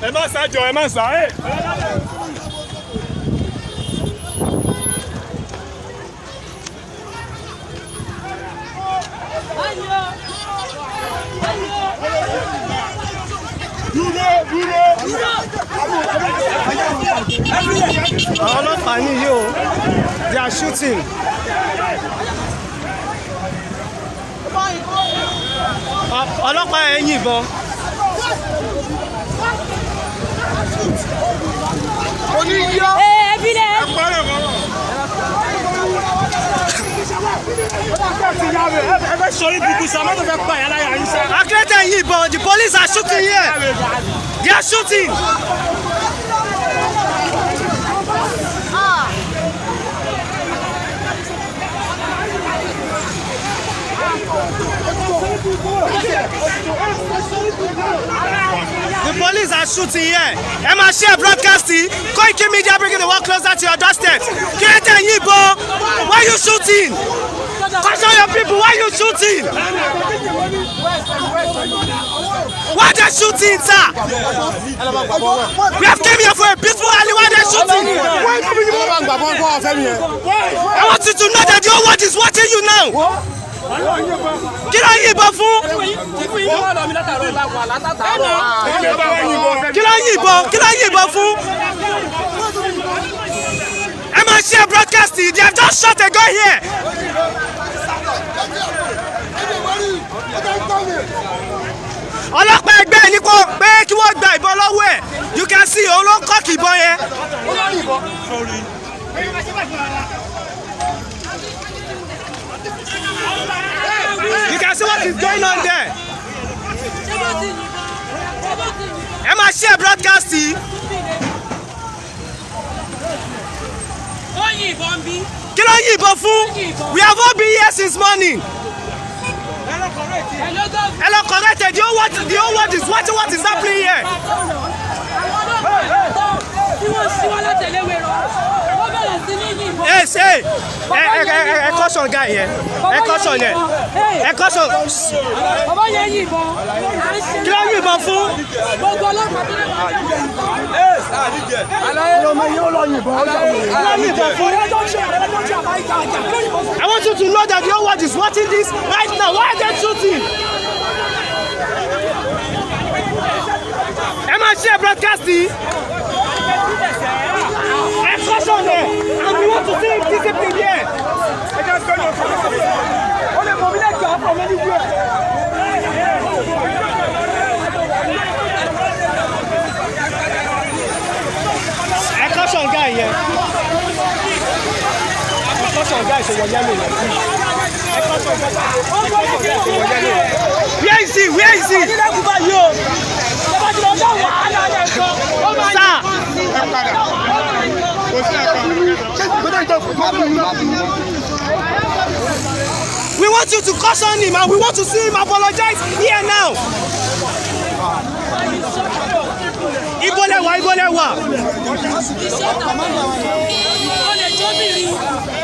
Ẹ má sá jọ, ẹ má sá ẹ. Dúró, dúró. Àwọn ọlọ́pàá nìyí o, they are shooting. Ọlọ́pàá yẹn yìnbọn. Ẹ bílẹ̀. Ẹ parẹ́ mọ́. Ẹ fẹ́ sọ ibùkún sá, mọ́tò fẹ́ pa ìyá yín sá. Akérèdé yìnbọn. The police are shooting here. They are shooting. The police are shooting here. Ẹ máa share broadcast yìí. Koiki Media, bringing the world closer to your doorstep. Kílódé yìnbọn? Why you shooting? Caution your people. Why you shooting? Why they shooting, sir? We have came here for a peaceful rally. Why they shooting? I want you to know that the whole world is watching you now. Kí ló ń yìnbọn fún? Kí ló ń yìnbọn? Kí ló ń yìnbọn fún? Ẹ máa share broadcast yìí. They have just shot a gun here. Ọlọ́pàá ẹgbẹ́ ẹ̀ ní kó pé kí wọ́n gba ìbọn lọ́wọ́ ẹ̀. You can see, òun ló ń cock ìbọn yẹn. You can see what is going on there. Ẹ máa share broadcast yìí. Ó yìnbọn bí. Kí ló ń yìnbọn fún? We have all been here since morning. Ẹ ló gọ́ọ̀gù. Ẹ lọ correct it. The whole world is watching what is happening here. Àwọn ọlọ́pàá tí wọ́n ṣí wá látẹ̀léwé rọ. Wọ́n bẹ̀rẹ̀ sí ní yìnbọn. Ẹ ṣe ẹ caution guy yẹn. Ẹ caution yẹn. Ẹ caution. Bàbá yẹn yìnbọn. À ń ṣe Kí ló ń yìnbọn fún? Gbogbo ọlọ́pàá tó lè wà. Kí ló ń yìnbọn fún? I want you to know that the whole world is watching this right now. Why are they shooting? Ẹ máa share broadcast yìí. Ẹ caution ẹ, and we want to see discipline here. Ẹ jẹ́ sọ́yìn ọkọ̀. Ó lè mọ̀ mí lẹ́gbẹ̀ẹ́ from anywhere. Ẹ caution guy yẹn. Ẹ caution guy ṣe wọ yellow yẹn. Ẹ caution guy ṣe wọ yellow yẹn. Where is he? Where is he? Sir. Ẹ padà. Kò sí ẹ̀ka. We want you to caution him and we want to see him apologize here now. Ibo lẹ wà? Ibo lẹ wà? Iṣẹ́ tàwọn ó lè jóbìnrin,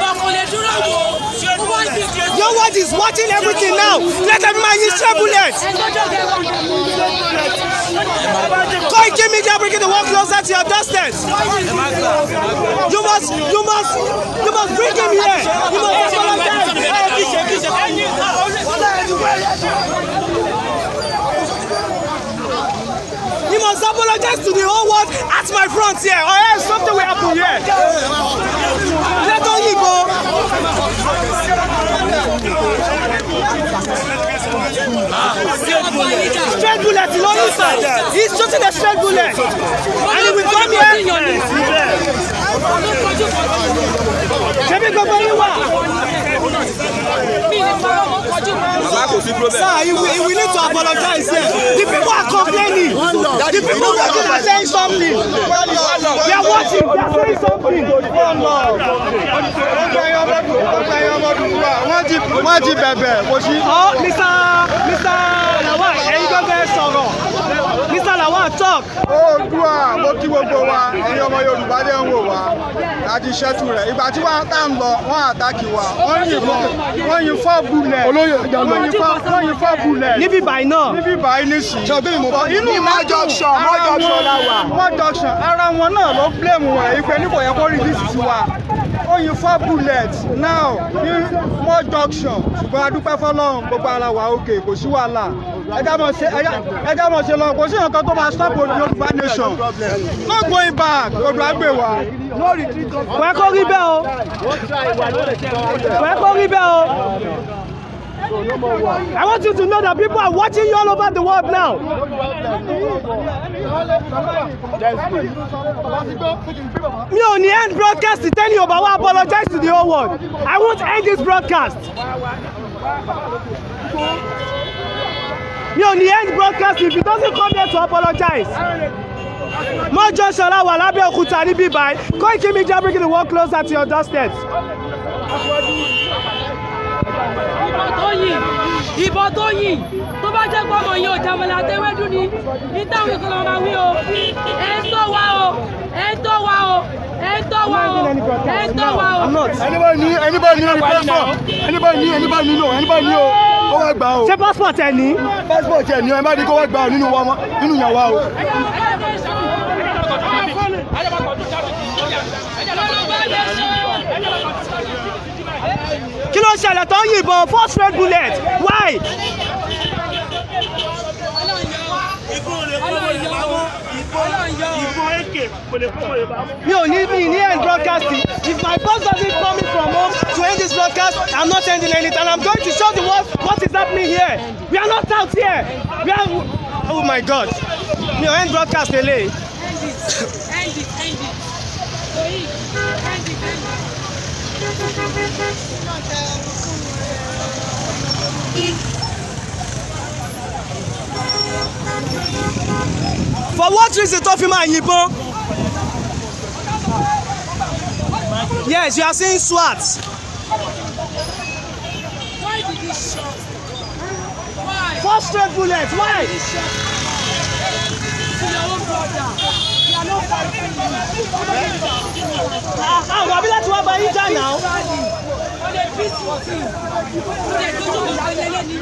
bọ̀ kò lè dúró wò ó wọ́n ti Your world is watching everything now. Let every man use stray bullets. Koiki Media, bringing the world closer to your doorstep. You must bring him here. You must apologize. You must apologize to the whole world at my front here, or else something will happen here. Let on yìnbọn. Straight bullet ló ní sir. He's shooting a straight bullet. And he will come here. Ṣebí gbogbo yín wà? Sir, he will need to apologize here. The people are complaining. The people watching are saying something. They are watching. They are saying something. Wọ́n ti bẹ̀bẹ̀ kò sí. Oh, Mr. Lawal, ẹ̀yin tó fẹ́ sọ̀rọ̀. Mr. Lawal, Talk. Oòduà, mo kí gbogbo wa, ẹ̀yin ọmọ Yorùbá dẹ̀ ń wò wá láti ṣẹ́tù rẹ̀. Ìgbà tí wọ́n tá ń lọ, wọ́n attack wa, wọ́n yìnbọn, wọ́n yin four bullet, wọ́n yin four bullet Níbí báyìí náà. Níbí báyìí nísìnyí. Inú Ní Mọ́ Junction, Mọ́ Junction la wà. Mọ́ Junction, ara wọn náà ló blame wọn yìí pé níbo yẹ kó release sí wa. Ó yin four bullet now ní Mọ́ Junction, ṣùgbọ́n a dúpẹ́ fọlọ́run, gbogbo ara wa òkè, kò sí wàhálà. Ẹja mọ̀ ṣe lọ, kò sí nǹkan tó máa stop Yorùbá nation, no going back. Oòduà gbè wá. Kò yẹ kó rí bẹ́ẹ̀ o. Kò yẹ kó rí bẹ́ẹ̀ o. I want you to know that people are watching you all over the world now. Mi ò ní end broadcast tẹ́lẹ̀ ò bá wá apologize to the whole world. I won't end this broadcast. Mi ò ní end broadcast if he doesn't come here to apologize. Mọ́jọ́ Ṣọlá wà lábẹ́òkúta níbí báyìí. Koiki Media, bringing the world closer to your doorsteps. Ìbọn tó yìn, ìbọn tó yìn, tó bá jẹ́ pọ́mọ yìí ò jàmọ̀lá tẹ́wẹ́dú ni ní táwọn ìkọlọ́ máa wí o. Ẹ̀ ń tọ́ wa o, ẹ̀ ń tọ́ wa o, ẹ̀ ń tọ́ wa o, ẹ̀ ń tọ́ wa o. I'm not. Anybody need, anybody need passport? Anybody need, anybody need, no, anybody need o, kó wá gbà o. Ṣé passport ẹ ní? Passport ẹ ní o, ẹ má di kó wá gbà o nínú wa, nínú ìyàwó o. Yorùbá nation. Kí ló ń ṣẹlẹ̀ tó ń yìnbọn four straight bullet? Why? Ọlọ́run yọ o. Ọlọ́run yọ o. Mi ò ní mi ní end broadcast. If my boss doesn't call me from home to end this broadcast, I'm not ending anything, and I'm going to show the world what is happening here. We are not out here. We are, oh my God, mi ò end broadcast ele. End it, end it, end it. Toyi, end it, end it. For what reason tó fi máa yìnbọn? Yes, you are seeing SWAT. Why did he shot the gun? Why? Four straight bullets, why? He shot to your own brother. You are not fighting you. Àwọn àbí láti wá bá yín jà náà. On a peaceful thing. Ó lè dojú ìjà lélẹ́ ní.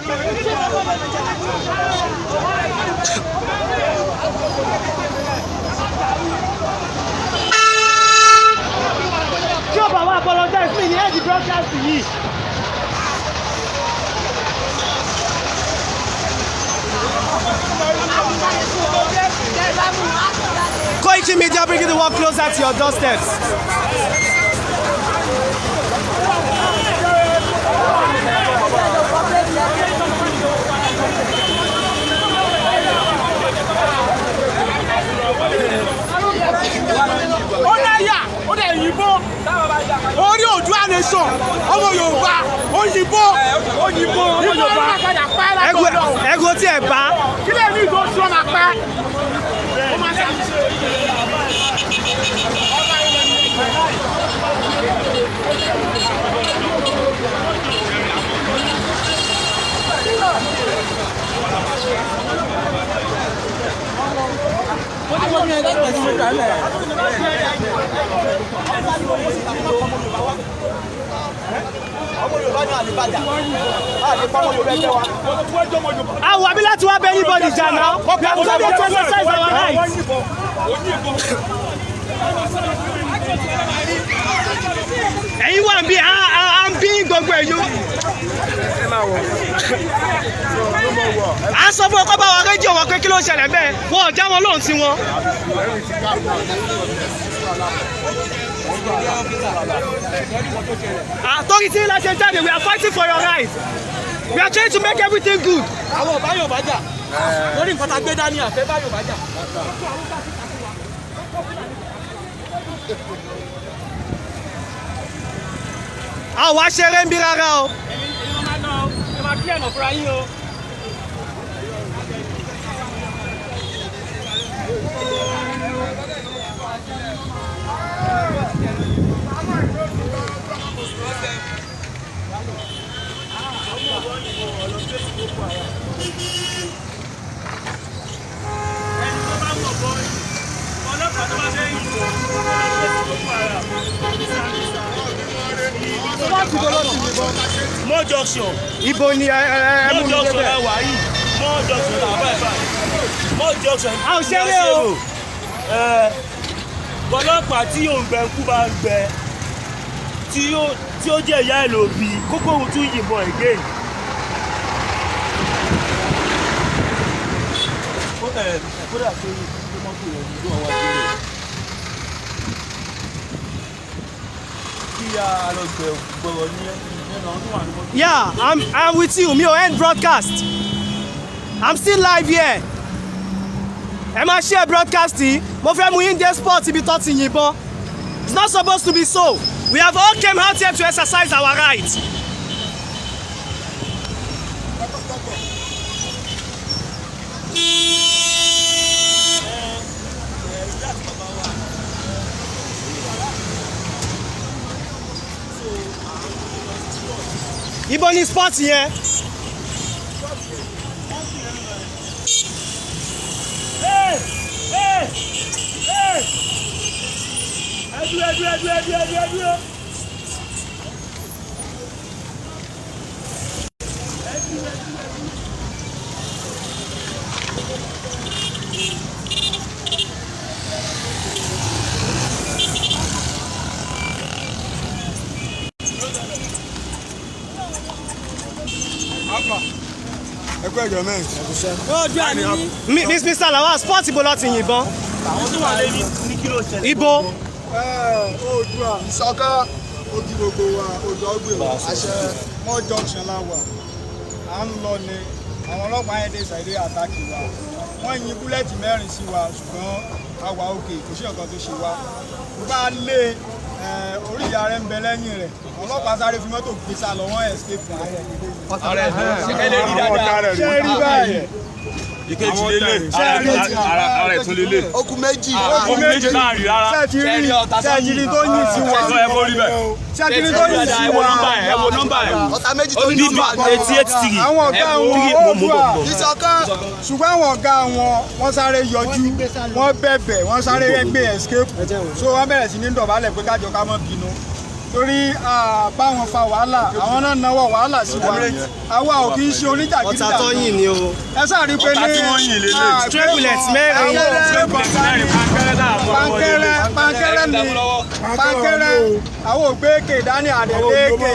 Tí ó bá wá apologize, mi ní end broadcast yìí. Koiki Media, bringing the world closer to your doorsteps. Ó náyà, ó dẹ̀ yìnbọn orí Oòduà nation, ọmọ Yorùbá, ó yìnbọn, ó yìnbọn ọmọ Yorùbá. Ẹgbẹ́ tí ẹ bá. Kí lè ní ìgò tí wọ́n máa pa ó máa ṣàṣìṣe. Àwọn àbí láti wá bẹ anybody jà náà. We have come here to exercise our rights. Ẹ̀yin wà ń bí à ń bí gbogbo ẹ̀yọ́. À ń sọ fún ọkọ bá wa rédíò wọn pé kí ló ń ṣẹlẹ̀ bẹ́ẹ̀, wọn ò já wọn lóhùn sí wọn. Àtọ́rí tí ńlá ṣe jáde, we are fighting for your right. We are trying to make everything good. Àwọn ọba Yorùbá jà lórí nǹkan tá a gbé dání, àfẹ́ bá Yorùbá jà. A ò wá ṣeré ń bí rárá o. Ẹ máa kí ẹ̀nà fúnra yín o. Ibo ló ti yìnbọn? Mọ́ junction. Ibo ni ẹ mú Mọ́ mi junction débẹ̀. la wà yìí. Mọ́ junction la wà báyìí. Mọ́ junction. A ò ṣeré o. Ẹ ọlọ́pàá tí òǹgbẹ ń kú bá ń gbẹ tí ó jẹ́ ìyá ẹ̀ ló bí kókó òun tún yìnbọn again. Kódà tó yí mọ́tò rẹ̀ ní ọwọ́ ajé rẹ̀ kí a lọ gbẹ gbọ̀rọ̀ ní ẹnu àwọn tó wà ní mọ́tò. Yeah, I'm with you. Mi ò end broadcast. I'm still live here. Ẹ máa share broadcast yìí. Mo fẹ́ mú yín dé spot ibi tó ti yìnbọn. It's not supposed to be so. We have all came out here to exercise our right. Ibo ni spot yẹn? Hey! Hey! Hey! Ẹ dúró, ẹ dúró, ẹ dúró, ẹ dúró, ẹ dúró, ẹ dúró. Ẹ kú ẹjọ mẹ́rin. Mr. Lawal, spot ibo ló ti yìnbọn? Àwọn tó wà lé ní kí ló ṣẹlẹ̀? Ibo? Oòduà ìṣọ̀kan ojú gbogbo wa, Oòduà ó gbè wá. Àṣẹ. Mọ́ junction la wà, à ń lọ ni àwọn ọlọ́pàá yẹn dé ṣàìdé attack wa. Wọ́n yin bullet mẹ́rin sí wa, ṣùgbọ́n a wà òkè, kò sí nǹkan tó ṣe wa. Bó bá lé orí ìyá rẹ̀ ń bẹ lẹ́yìn rẹ̀, ọlọ́pàá sáré fi mọ́tò gbé sá lọ, wọ́n escape. Ṣé rí báyìí? Ìkejì lélẹ̀, ara ẹ̀ tún lélẹ̀. Okùn méjì. Okùn méjì láàrin rárá. Ṣé ti rí tó yìn sí wa? Ẹ kó rí bẹ́ẹ̀. Ṣé ti rí tó yìn sí Ẹ wo wa? nọ́mbà ẹ̀, ẹ wo nọ́mbà ẹ̀. Ọ̀tá méjì tó ní nọ́mbà. 883. Àwọn ọ̀gá wọn ó dùn à. Ìṣọ̀kan. Ṣùgbọ́n àwọn ọ̀gá wọn, wọ́n sáré yọjú, wọ́n bẹ̀bẹ̀, wọ́n sáré gbé escape, so wọ́n bẹ̀rẹ̀ sí ní dọ̀bálẹ̀ pé kájọ ká má bínú torí bá wọn fa wàhálà. Àwọn náà náwó wàhálà sí wa. Àwa ò kì í ṣe Ọ̀tá oníjàgídíjàgan. tó yìn ni o. Ẹ sáà rí pé ní Ọ̀tá tí wọ́n yìn lélẹ̀. Stray bullet mẹ́rin. Àwọn Mẹ́rin pankẹ́rẹ́ náà mú ọwọ́ lélẹ̀. pankẹ́rẹ́, pankẹ́rẹ́ ni pankẹ́rẹ́. Àwọn ògbé èké dání, àdẹ̀lé èké,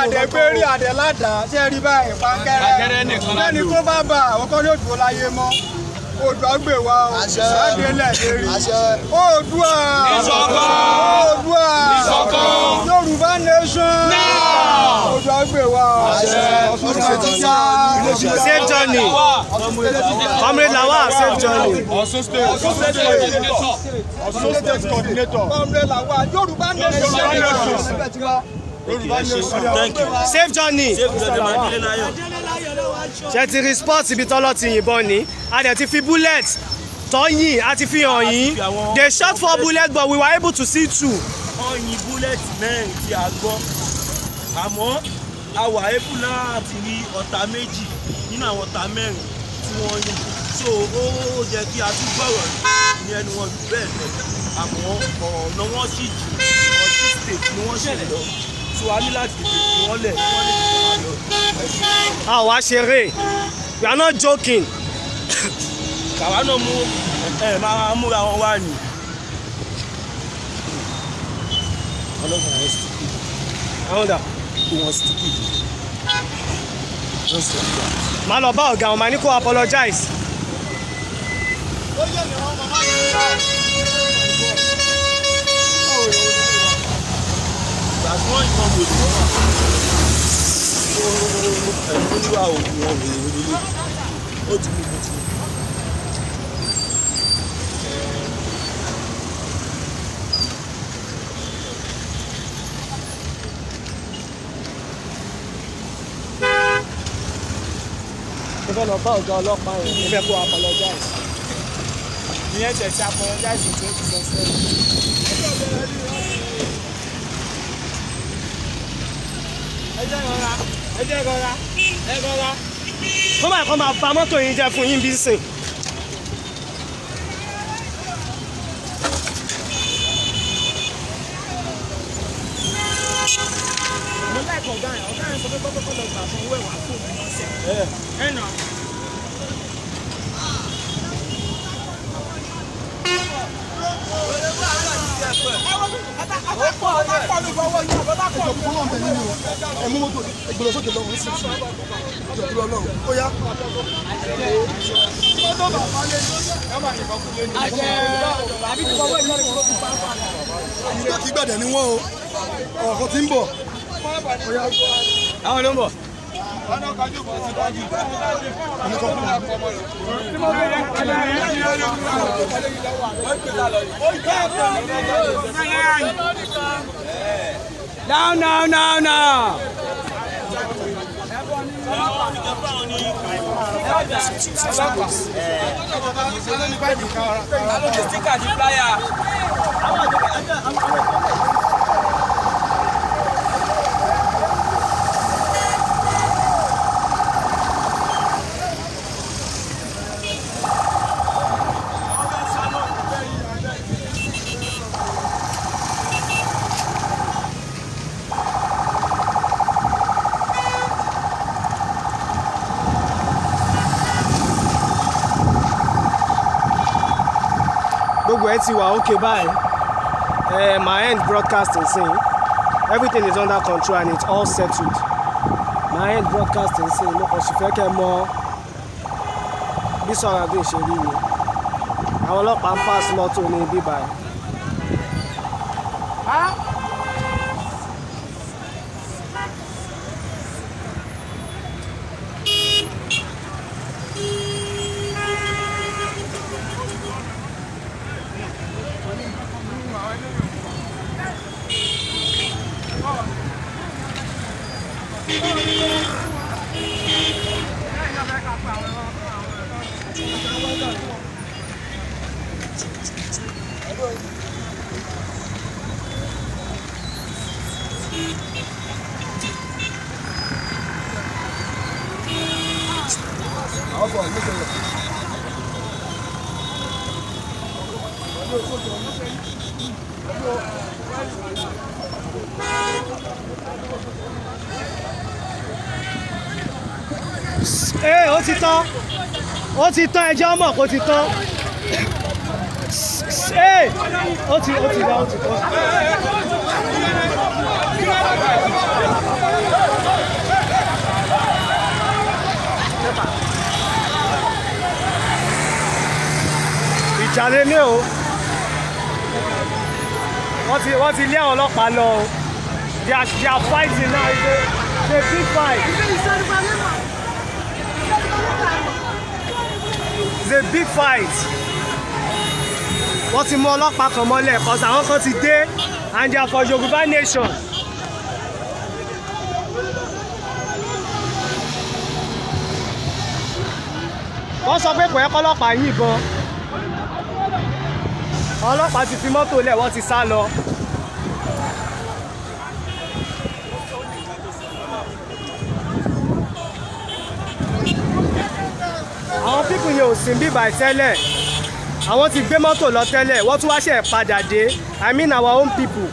àdẹ̀gbérí, àdẹ̀ládàá. Ṣé ẹ rí báyìí? Pankẹ́rẹ́ lẹ́ni tó bá bá àwọn kan yóò dúró láyé mọ́. Oòduà gbè wá o. Àṣẹ. Àdélẹ̀ lérí. Àṣẹ. Oòduà. Ìṣọ̀kan. Oòduà. Ìṣọ̀kan. Yorùbá nation. Oòduà gbè wá o. Àṣẹ. Ọ̀ṣun ti yá. Safe journey. Comrade Lawal, safe journey. Ọ̀ṣun State. Ọ̀ṣun State. Ọ̀ṣun State coordinator. Comrade Lawal, Yorùbá nation. Yorùbá nation. Thank you. Safe journey. Ṣé ìjọba máa délé láyọ̀? Ṣé ti rí spot ibi tọ́lọ́ ti yìnbọn ni? A dẹ̀ ti fi bullet tó yìn, a ti fi hàn yín. They shot four bullets, but we were able to see two. Wọ́n yin bullet mẹ́rin tí a gbọ́, àmọ́ a wà able láti rí ọta méjì nínú àwọn ọta mẹ́rin tí wọ́n yìn, so ó jẹ́ kí a tún gbọ́rọ̀ ní ẹnu wọn jù bẹ́ẹ̀ lọ, àmọ́ ọ̀nà wọn sì jù. Ọ̀ṣun State ni wọ́n ṣe lọ, so a ní láti tètè fi wọ́n lẹ̀ kí wọ́n lè tètè máa lọ. A ò wá ṣeré. We are not joking. Kàwa náà mú ẹ máa múra wọn wá ni. Ọlọ́run àwọn stupid. Àwọn dà? Wọn stupid. Just like that. Màá lọ bá ọ̀gá wọn, màá ní kó apologize. Ìgbà tí wọ́n yìnbọn wèrè, olúwa ò wọ́n wèrè onílé ó ti mú ó ti mú. Mo fẹ́ lọ bá ọ̀gá ọlọ́pàá yẹn, mo fẹ́ kó apologize. Ìyẹn tẹ̀ sí apologize in 2027. Ẹ jẹ́ rọra, ẹ jẹ́ rọra, ẹ rọra. Kó máa kọ́ máa ba mọ́tò yín jẹ́ fún yín bí sìn. pé kọ́kọ́ lọ gbà fún owó ẹ̀wà fún òun lọ́sẹ̀. Ẹ̀ nà. Ẹmú mọ́tò ìgbìlọ̀ sókè lọ́wọ́ sí sí ìjọba Ọlọ́run ó yá. Ìgbà kí gbàdẹ̀ ni wọ́n o, ọ̀kan tí ń bọ̀. Àwọn ló ń bọ̀. Now, now, now, now. Gbogbo ẹ ti wà okay báyìí. My end broadcasting sin, everything is under control and it's all settled. My end broadcasting sin, mo kàn sì fẹ́ kẹ́ mọ bí surrounding ṣe rí ni. Àwọn ọlọ́pàá ń pass mọ́tò ní ibi báyìí. Ee, ó ti tán, ó ti tán, ẹjọ́ mọ̀ kó ti tán. Ee, ó ti tán, ó ti tán. Ìjà lélẹ̀ o. Wọ́n ti lé àwọn ọlọ́pàá lọ o. They are fighting now. It's a big fight. It's a big fight. Wọ́n ti mú ọlọ́pàá kan mọ́lẹ̀ 'cause àwọn kan ti dé and they are for Yorùbá nation. Wọ́n sọ pé kò yẹ kọ́lọ́pàá yìnbọn. Ọlọ́pàá ti fi mọ́tò lẹ̀, wọ́n ti sá lọ. Àwọn people yẹn ò sí bíbà tẹ́lẹ̀, àwọn ti gbé mọ́tò lọ tẹ́lẹ̀, wọ́n tún wá ṣe padà dé. I mean our own people.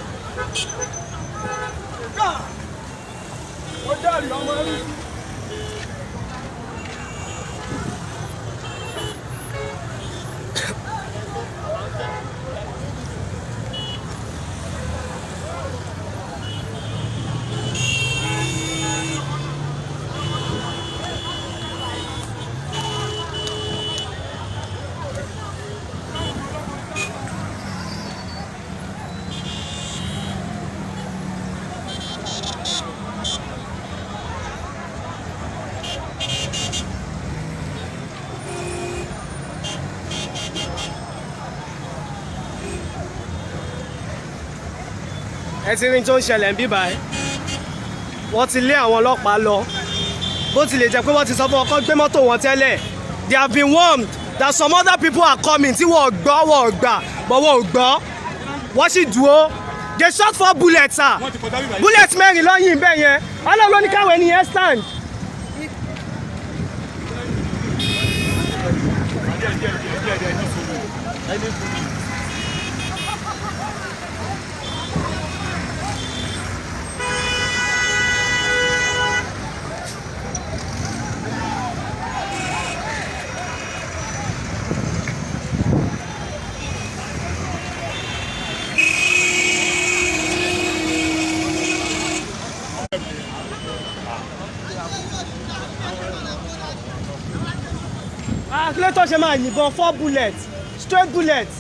Ẹ ti rí tó ń ṣẹlẹ̀ ń bí báyìí. Wọ́n ti lé àwọn ọlọ́pàá lọ, bó tilẹ̀ jẹ́ pé wọ́n ti sọ fún ọkọ gbé mọ́tò wọn tẹ́lẹ̀. They have been warned that some other people are coming tí wọ́n gbọ́, wọ́n gbà, but wọ́n ò gbọ́, wọ́n sì dúró. They shot four bullets, sir. Bullets mẹ́rin lọ́yìn bẹ́ẹ̀ yẹn. Ọlọ́run ló ní káwọn ènìyàn stand. Akílẹ̀ tó ṣe máa yìnbọn four bullets, straight bullets.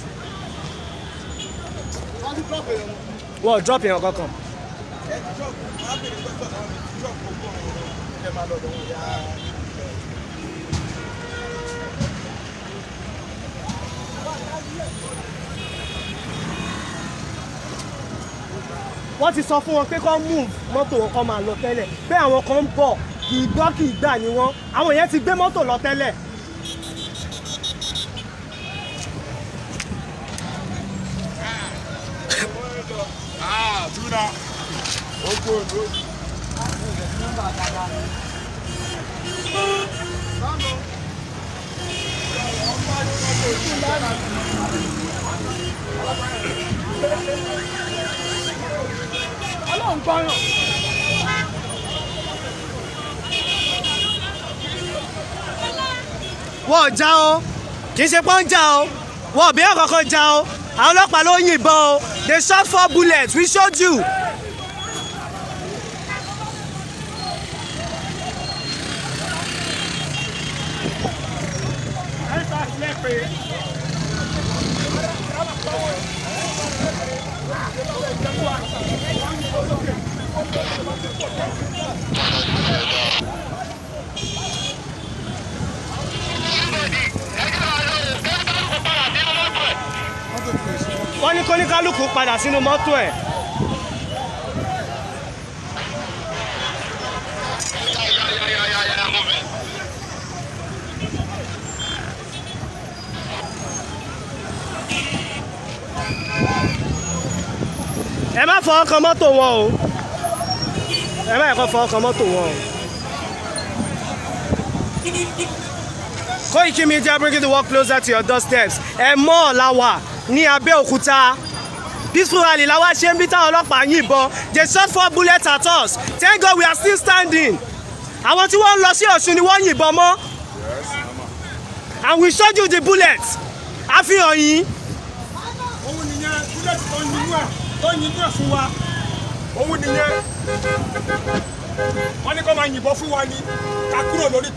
Wọ́n drop èèyàn kankan. Wọ́n ti sọ fún wọn pé kó move mọ́tò wọn, kó máa lọ tẹ́lẹ̀, pé àwọn kan ń bọ̀, kì í gbọ́ kì í gbà ní wọn. Àwọn yẹn ti gbé mọ́tò lọ tẹ́lẹ̀. Ah, Tuna. Oko ló. Ọlọ́run gbọ́ràn. Wọ́n ò já o, kì í ṣe pọ́n já o, wọ́n ò bí ọ̀kọ̀ọ̀kan já o. Àwọn ọlọ́pàá ló yìnbọn o. They shot four bullets. We showed you. Wọ́n ní kóníkálukú padà sínú mọ́tò ẹ̀. Ẹ má fọwọ́ kan mọ́tò wọn o, ẹ má ẹ̀kọ́ fọwọ́ kan mọ́tò wọn o. Koiki Media, bringing the work closer to your doorsteps. Ẹ mọ́ ọ̀la wà ní Abẹ́òkúta. Peaceful rally la wá ṣe ń bí táwọn ọlọ́pàá yìnbọn. They shot four bullets at us. Thank God we are still standing. Àwọn tí wọ́n ń lọ sí Ọ̀ṣun ni wọ́n yìnbọn mọ́, and we showed you the bullets. Àfihàn yìí. Òun nìyẹn, bullet tó ń yinú ẹ̀, tó ń yinú ẹ̀ fún wa, òun nìyẹn. Wọ́n ní kó máa yìnbọn fún wa ní ká kúrò lórí.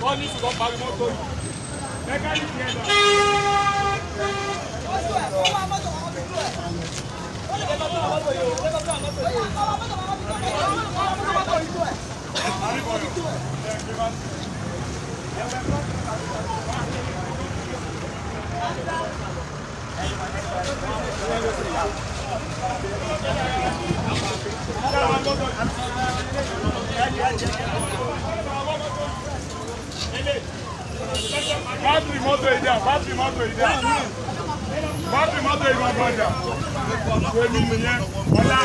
Wọ́n ní ṣùgbọ́n parí mọ́tò yìí. Mẹkáníìkì yẹn dà. Bátìrì mọ́tò yìí dà, bátìrì mọ́tò yìí dà. Bátìrì mọ́tò yìí gbọ́ngàn dà. Èmi nìyẹn, ọ̀la.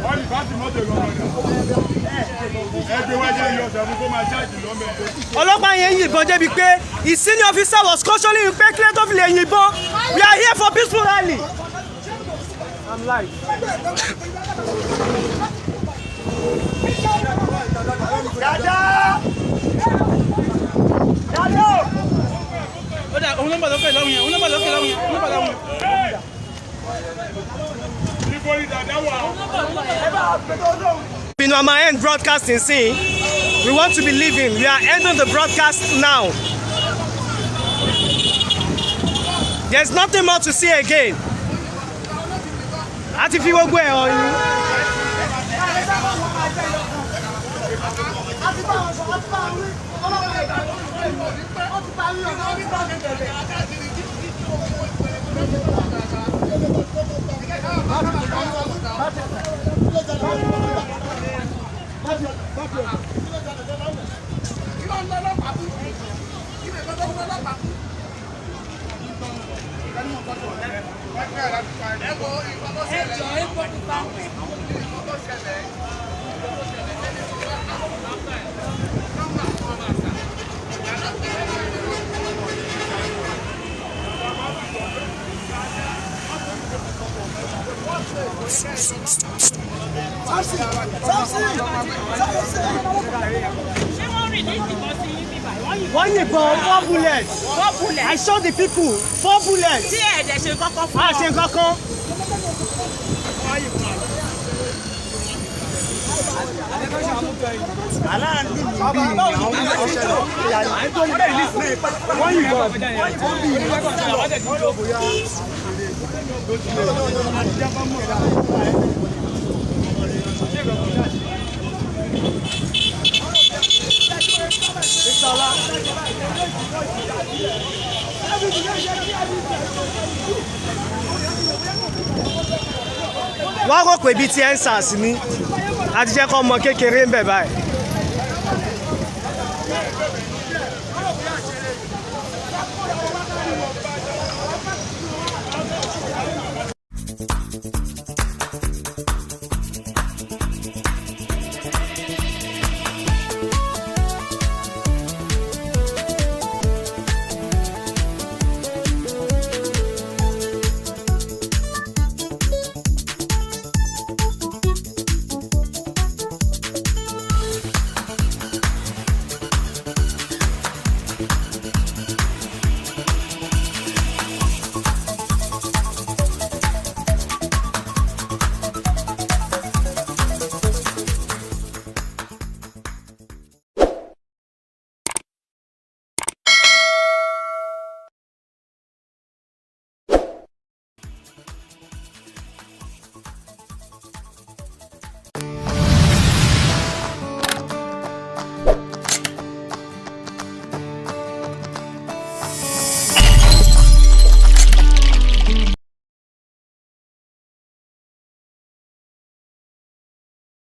Wọ́n ní bátìrì mọ́tò yìí gbọ́ngàn dà. Ẹgbẹ́ wájú yọ ọ̀sẹ̀ fún kó máa ṣáàjì lọ́mọ ẹ̀. Ọlọ́pàá yẹn yìnbọn débi pé his senior officer was cautioning him pé kílẹ̀ tó fi lè yìnbọn. We are here for peaceful rally. I'm live. Dada! Dada! Ó dà, òun ló ń bọ̀ lókè lọ́hùn yẹn, òun ló ń bọ̀ lókè lọ́hùn yẹn, òun ló ń bọ̀ lọ́hùn yẹn. Níbo ni dàda wà? Been on my end broadcasting scene. We want to be leaving. We are ending the broadcast now. There's nothing more to see again. A ti fi gbogbo ẹ̀ hàn yín. Ṣé wọ́n rìn ní ìdìbọn sí yín bíbá? Wọ́n yìnbọn. Wọ́n yìnbọn four bullets. Four bullets. I saw the people, four bullets. Tí ẹ̀ẹ́dẹ̀ ṣe kọ́kọ́ fún A ṣe kankan. Wọ́n rò pé bíi ti EndSARS ni, a ti jẹ́ kó ọmọ kékeré ń bẹ̀ báyìí.